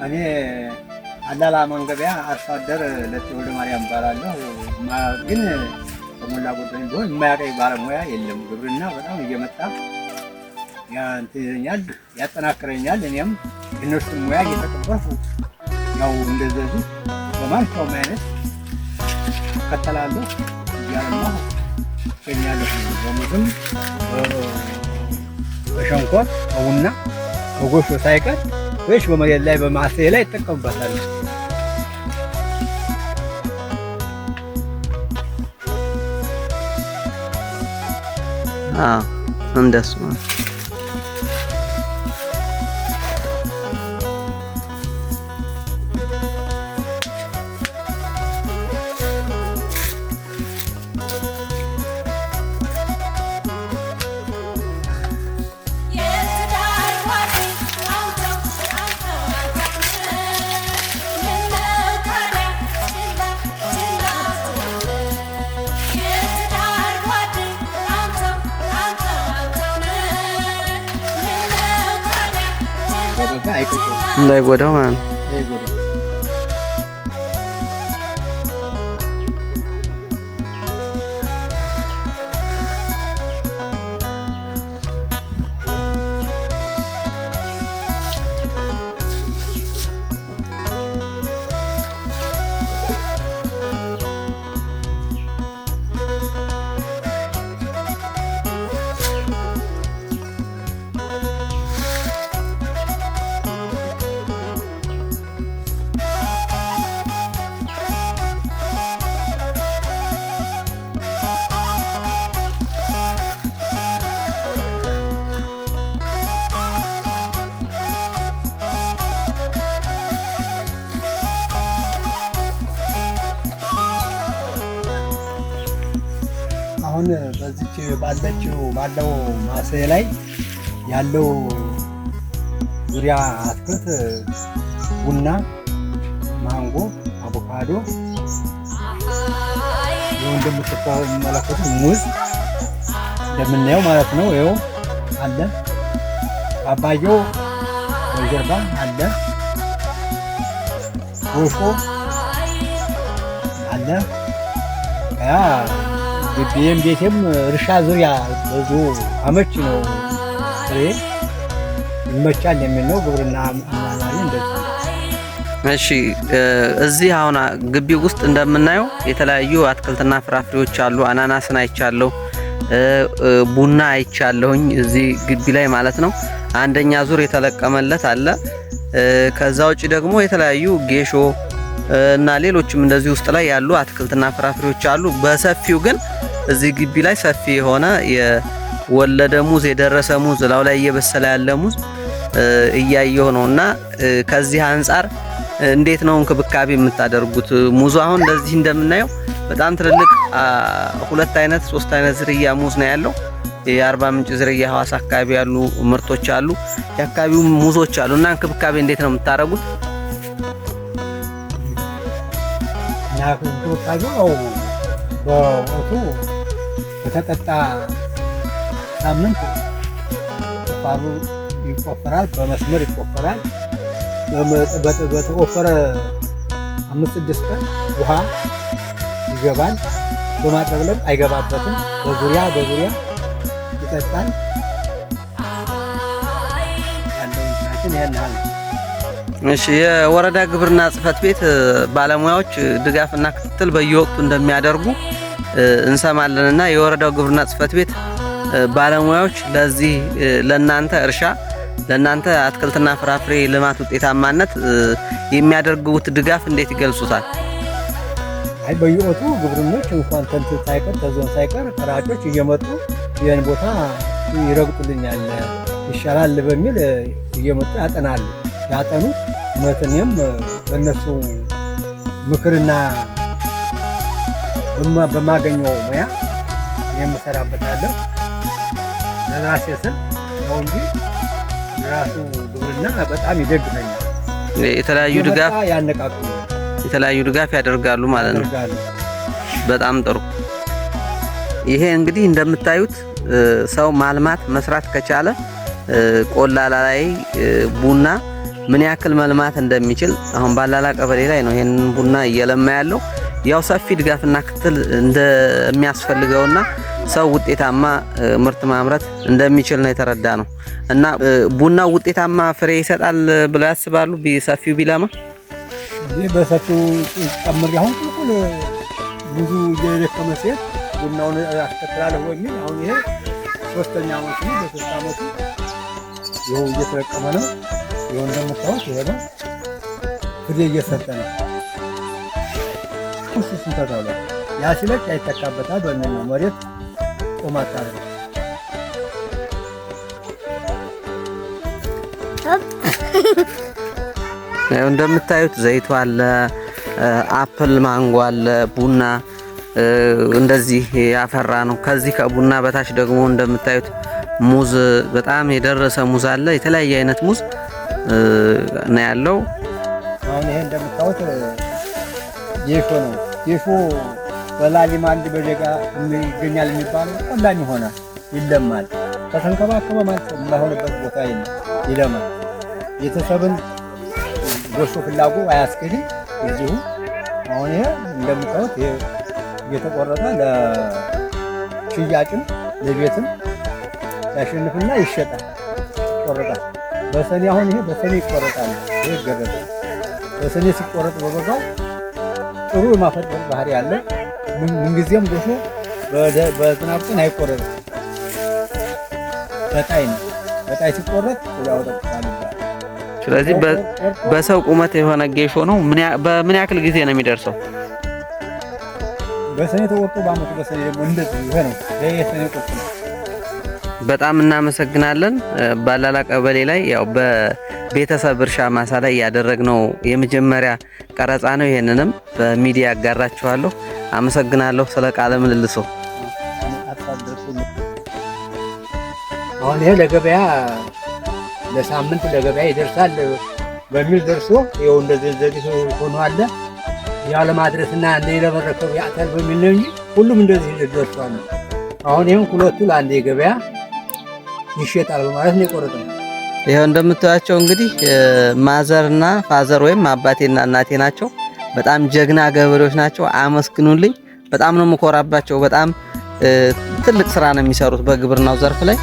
እኔ አላላ መንገቢያ አርሶ አደር ለጤ ወልደ ማርያም እባላለሁ። ግን በሞላ ጎደል ቢሆን የማያውቀኝ ባለሙያ የለም። ግብርና በጣም እየመጣ እንትን ይለኛል፣ ያጠናክረኛል። እኔም የእነሱን ሙያ እየተቀበልኩ ያው እንደዚህ በማንኛውም አይነት እከተላለሁ፣ እያለማሁ እገኛለሁ። በሙዝም፣ በሸንኮር፣ በቡና፣ በጎሾ ሳይቀር ወይስ በመሬት ላይ በማሴ ላይ ይጠቀሙበታል። አዎ እንደሱ ነው። እንዳይጎዳው ማለት ነው። አሁን በዚች ባለችው ባለው ማሴ ላይ ያለው ዙሪያ አትክልት ቡና፣ ማንጎ፣ አቮካዶ ይኸው እንደምትመለከቱት ሙዝ እንደምናየው ማለት ነው። ይኸው አለ፣ ፓፓያው በጀርባ አለ፣ ጎሾ አለ። ያ ግቢም ቤቴም እርሻ ዙሪያ ብዙ አመች ነው፣ ፍሬ ይመቻል የሚል ነው። ግብርና አማማሪ እንደዚህ ነው። እሺ፣ እዚህ አሁን ግቢው ውስጥ እንደምናየው የተለያዩ አትክልትና ፍራፍሬዎች አሉ። አናናስን አይቻለሁ፣ ቡና አይቻለሁኝ እዚህ ግቢ ላይ ማለት ነው። አንደኛ ዙር የተለቀመለት አለ። ከዛ ውጭ ደግሞ የተለያዩ ጌሾ እና ሌሎችም እንደዚህ ውስጥ ላይ ያሉ አትክልትና ፍራፍሬዎች አሉ። በሰፊው ግን እዚህ ግቢ ላይ ሰፊ የሆነ የወለደ ሙዝ፣ የደረሰ ሙዝ፣ እላዩ ላይ እየበሰለ ያለ ሙዝ እያየሁ ነው። እና ከዚህ አንጻር እንዴት ነው እንክብካቤ የምታደርጉት? ሙዙ አሁን እንደዚህ እንደምናየው በጣም ትልልቅ ሁለት አይነት ሶስት አይነት ዝርያ ሙዝ ነው ያለው። የአርባ ምንጭ ዝርያ፣ ሐዋሳ አካባቢ ያሉ ምርቶች አሉ፣ የአካባቢው ሙዞች አሉ። እና እንክብካቤ እንዴት ነው የምታደርጉት? እና እንክብካቤው ያው በወቅቱ በተጠጣ ሳምንት ቁፋሩ ይቆፈራል፣ በመስመር ይቆፈራል። በተቆፈረ 5 6 ቀን ውሃ ይገባል። በማጥለቅለቅ አይገባበትም። በዙሪያ በዙሪያ ይጠጣል። ያለው እንትናችን ይሄን ያህል ነው። እሺ፣ የወረዳ ግብርና ጽሕፈት ቤት ባለሙያዎች ድጋፍና ክትትል በየወቅቱ እንደሚያደርጉ እንሰማለንና የወረዳው ግብርና ጽሕፈት ቤት ባለሙያዎች ለዚህ ለናንተ እርሻ፣ ለናንተ አትክልትና ፍራፍሬ ልማት ውጤታማነት የሚያደርጉት ድጋፍ እንዴት ይገልጹታል? አይ፣ በየወቅቱ ግብርኖች እንኳን ተንትን ሳይቀር ተዞን ሳይቀር ፈራጮች እየመጡ ይህን ቦታ ይረግጡልኛል ይሻላል በሚል እየመጡ ያጠናሉ። ያጠኑ እውነት እኔም በእነሱ ምክርና በማገኘው ሙያ የምሰራበታለሁ። ለራሴ ስል ነው እንጂ ራሱ ግብርና በጣም ይደግፈኛል። የተለያዩ እየመጣ ድጋፍ ያነቃቁኛል። የተለያዩ ድጋፍ ያደርጋሉ ማለት ነው። ያደርጋሉ። በጣም ጥሩ። ይሄ እንግዲህ እንደምታዩት ሰው ማልማት መስራት ከቻለ ቆላላ ላይ ቡና ምን ያክል መልማት እንደሚችል አሁን ባላላ ቀበሌ ላይ ነው ይሄንን ቡና እየለማ ያለው። ያው ሰፊ ድጋፍና ክትትል እንደሚያስፈልገውና ሰው ውጤታማ ምርት ማምረት እንደሚችል ነው የተረዳ ነው። እና ቡናው ውጤታማ ፍሬ ይሰጣል ብለው ያስባሉ? ሰፊው ቢለማ ይህ በሰፊው ጨምሬ አሁን ቁልቁል ብዙ እየደከመ ሲሄድ ቡናውን አስከትላለሁ በሚል አሁን ይሄ ሶስተኛ ዓመቱ ነው። በ3 ዓመቱ ይኸው እየተለቀመ ነው። ይኸው እንደምታዩት ይሄ ነው ፍሬ እየሰጠ ነው። እሱ እሱን ተተውሏል። ያ ሲለቅ ያይተካበታል በሚል ነው መሬት ጦም አታደርግም። ያው እንደምታዩት ዘይቱ አለ፣ apple ማንጎ አለ፣ ቡና እንደዚህ ያፈራ ነው። ከዚህ ከቡና በታች ደግሞ እንደምታዩት ሙዝ፣ በጣም የደረሰ ሙዝ አለ። የተለያየ አይነት ሙዝ ነው ያለው። አሁን ይሄ እንደምታዩት ጌሾ ነው። ጌሾ በላሊማ አንድ በደጋ ይገኛል የሚባለው ቆላም ይሆናል፣ ይለማል። ከተንከባከበ ማለት የማይሆንበት ቦታ የለም፣ ይለማል። ቤተሰብን ጎሾ ፍላጎ አያስኬድም። እዚሁ አሁን ይሄ እንደምታዩት ይሄ እየተቆረጠ ለሽያጭም ለቤትም ያሸንፍና ይሸጣል፣ ይቆረጣል። በሰኔ አሁን ይሄ በሰኔ ይቆረጣል። ይሄ ይገረጣል። በሰኔ ሲቆረጥ በበጋው ጥሩ የማፈጥፈጥ ባህሪ አለ። ምንጊዜም ጎሾ በዝናብ ቀን አይቆረጥም። በጣይ ነው። በጣይ ሲቆረጥ ያወጣል። ስለዚህ በሰው ቁመት የሆነ ጌሾ ነው። በምን ያክል ጊዜ ነው የሚደርሰው? በሰኔ ተቆርጦ በአመቱ በሰኔ ደግሞ እንደዚህ ይሄ ነው። ይሄ የሰኔ ቁርጥ ነው። በጣም እናመሰግናለን። ባላላ ቀበሌ ላይ ያው በቤተሰብ እርሻ ማሳ ላይ ያደረግነው የመጀመሪያ ቀረጻ ነው። ይሄንንም በሚዲያ አጋራችኋለሁ። አመሰግናለሁ ስለ ቃለ ምልልሱ። አሁን ይሄ ለገበያ ለሳምንት ለገበያ ይደርሳል በሚል ደርሶ ይኸው እንደዚህ እንደዚህ ሆኖ አለ። ያው ለማድረስና እንደ ለመረከብ ያቅታል በሚል ነው እንጂ ሁሉም እንደዚህ ደርሷል። አሁን ይሄን ሁለቱ ለአንድ የገበያ ይሸጣል በማለት ነው የቆረጥነው። ይኸው እንደምታዩቸው እንግዲህ mother ና father ወይም አባቴና እናቴ ናቸው። በጣም ጀግና ገበሬዎች ናቸው። አመስግኑልኝ። በጣም ነው የምኮራባቸው። በጣም ትልቅ ስራ ነው የሚሰሩት በግብርናው ዘርፍ ላይ።